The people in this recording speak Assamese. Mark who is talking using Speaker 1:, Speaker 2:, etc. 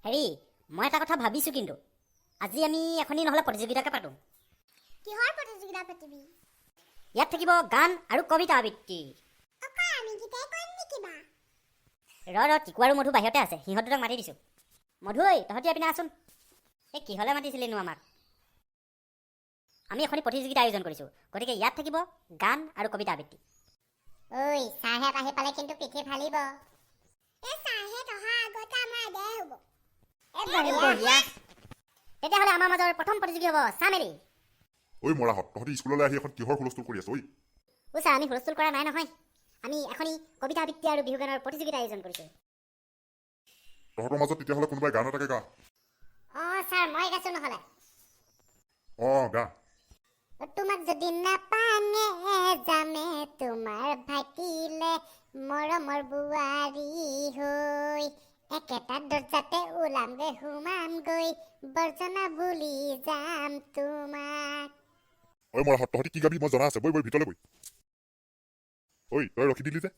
Speaker 1: হেৰি, মই এটা কথা ভাবিছোঁ কিন্তু, আজি আমি এখনি নহ'লে প্ৰতিযোগিতাকে পাতোঁ।
Speaker 2: কিহৰ প্ৰতিযোগিতা পাতিবি?
Speaker 1: ইয়াত থাকিব গান আৰু কবিতা আবৃত্তি।
Speaker 2: অকল আমি কেইটাই কৰিম নেকি বা?
Speaker 1: ৰ ৰ, টিকু আৰু মধু বাহিৰতে আছে, সিহঁত দুটাক মাতি দিছোঁ। মধু ঐ, তহঁতি এপিনে আছোন। এই কিহলে মাতিছিলিনো আমাক? আমি এখনি প্ৰতিযোগিতা আয়োজন কৰিছোঁ, গতিকে ইয়াত থাকিব গান আৰু কবিতা আবৃত্তি।
Speaker 2: ঐ, ছাৰহেঁত আহি পালে কিন্তু পিঠি ফালিব। এই ছাৰহেঁত অহা আগতে আমাৰ আদায় হ'ব।
Speaker 1: এই বঢ়িয়া। তেতিয়াহ'লে আমাৰ মাজৰ প্ৰথম প্ৰতিযোগী হ'ব চামেলি।
Speaker 3: ঐ মৰাহঁত, তহঁতি স্কুললৈ আহি এখন কিহৰ হুলস্থুল কৰি আছ ঐ?
Speaker 1: ও ছাৰ, আমি হুলস্থুল কৰা নাই নহয়। আমি এখনি কবিতা আবৃত্তি আৰু বিহু গানৰ প্ৰতিযোগিতা আয়োজন কৰিছোঁ।
Speaker 3: তহঁতৰ মাজত তেতিয়াহ'লে কোনোবাই গান এটাকে গা।
Speaker 2: অঁ ছাৰ, মই গাইছো নহ'লে।
Speaker 3: অঁ, গা।
Speaker 2: তোমাক যদি নাপাঙে যামে তোমাৰ ভাইটিলে মৰমৰ বোৱাৰী হৈ, একেটা দৰ্জাতে ওলামগৈ সোমামগৈ, বৰ্জনা বুলি যাম তোমাক।
Speaker 3: ঐ মৰাহঁত, তহঁতি কি গাবি মই জনা আছে। বৈ বৈ, ভিতৰলৈ বৈ। ঐ, তই ৰখি দিলি যে?